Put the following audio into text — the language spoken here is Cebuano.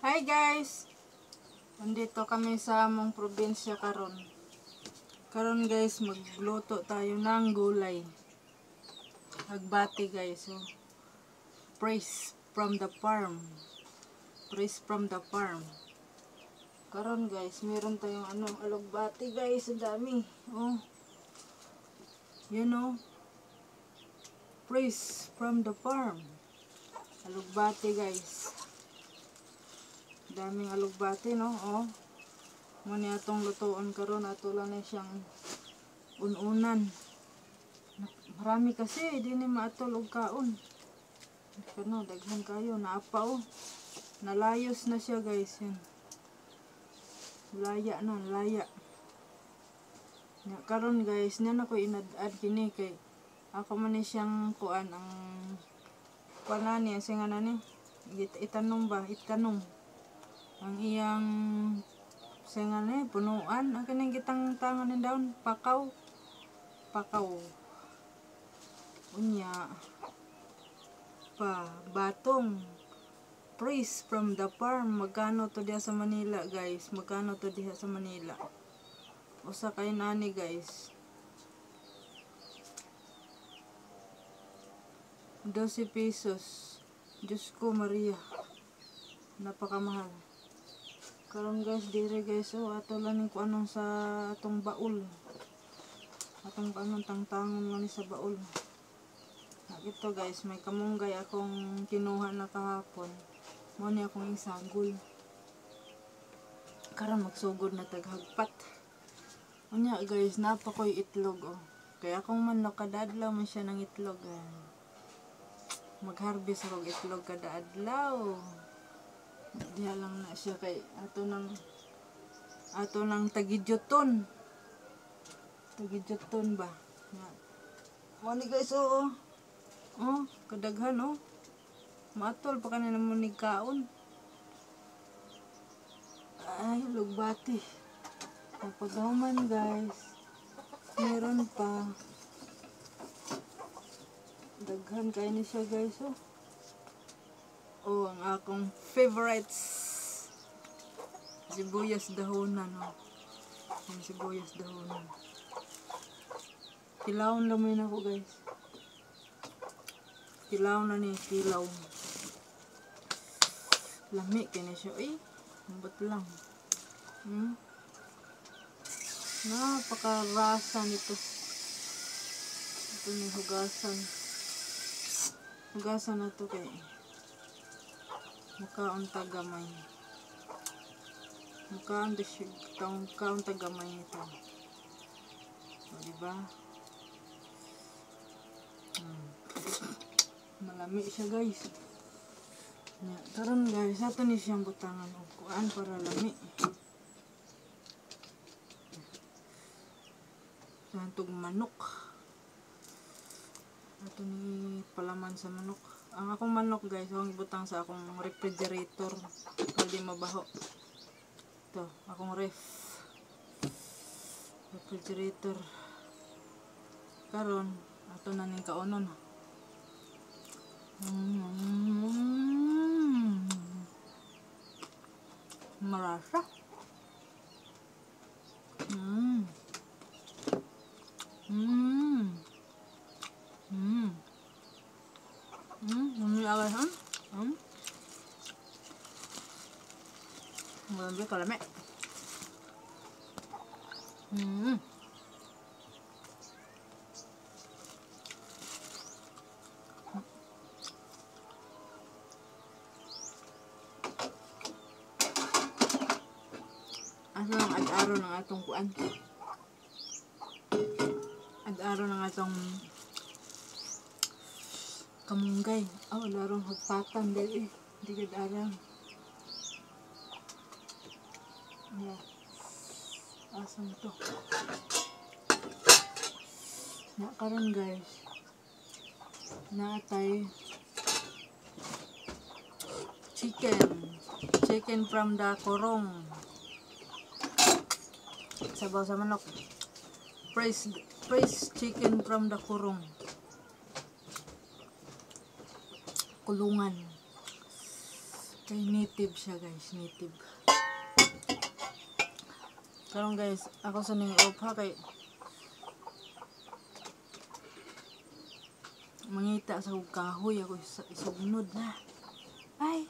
Hi guys! Nandito kami sa among probinsya karon. Karon guys, magluto tayo ng gulay. Agbati guys. So, fresh from the farm. Fresh from the farm. Karon guys, meron tayong ano, alugbati guys, ang dami. Oh. You know, fresh from the farm. Alugbati guys. Daming alugbati, no? Oh. Mo ni atong lutoon karon, ato lang na siyang ununan. Marami kasi, di ni maatol og kaon. Kano, daghan kayo, naapa oh. Nalayos na siya guys, yan. Laya na, laya. Ya, karon guys, niya na ko inad-ad kini kay ako man ni siyang kuan ang kuan na niya, singa na ni. Itanong ba? Itanong. Ang iyang singa ni, punuan. Ang kining gitang tangan ni daon, pakaw. Pakaw. Unya. Pa, batong. Fresh from the farm. Magkano to diha sa Manila, guys? Magkano to diha sa Manila? Usa kay nani, guys. 12 pesos. Diyos ko, Maria. Napakamahal. Karon guys, dire guys, oh, ato lang ning kuanong sa atong baul. Atong anong tangtangon lang ni sa baul. Ito guys, may kamunggay akong kinuha na kahapon. Mo ni akong isagol. Karon magsugod na taghagpat. Unya guys, napakoy itlog oh. Kaya akong manok kada adlaw man siya ng itlog. Eh. Magharvest ako itlog kada adlaw. Diha lang na siya kay ato nang tagidyoton. Tagidyoton ba? Mo ni guys oh. Oh, kadaghan oh. Maatol pa kanina mo ni kaon. Ay, lugbati. Napagaman guys. Meron pa. Daghan kayo ni siya guys oh. Oh, ang akong favorites. Sibuyas dahonan oh. Ang sibuyas dahonan. Tilawon lang ako guys. Tilaw na ni, tilaw. Lami kini siya. Uy, ambot lang. Napakarasa nito. Ito ni hugasan. Hugasan na to kay mukaon tagamay. Mukaon tagamay nito. O, diba? Malami siya guys. Ya, karon guys, ato ni siyang butangan og kuan para lami. Santog manok. Ato ni palaman sa manok. Ang akong manok guys, akong ibutang sa akong refrigerator para di mabaho. Ito, akong ref. Refrigerator. Karon, ato na ning kaonon. Marasa. Grabe kalami. Asa ang ad-araw ng atong kuan? Ad-araw ng atong kamunggay. Oh, larong hagpatan dahil eh. Hindi ka araw. Yeah. Asa mo to? Nakaroon guys. Naatay chicken. Chicken from the korong. Sabaw sa manok. Fresh chicken from the kurong. Kulungan. Kay native siya, guys, native. Karon, guys, ako sa ning off ha, kay mangita sa kog kahoy ako sa isugnod na. Ay.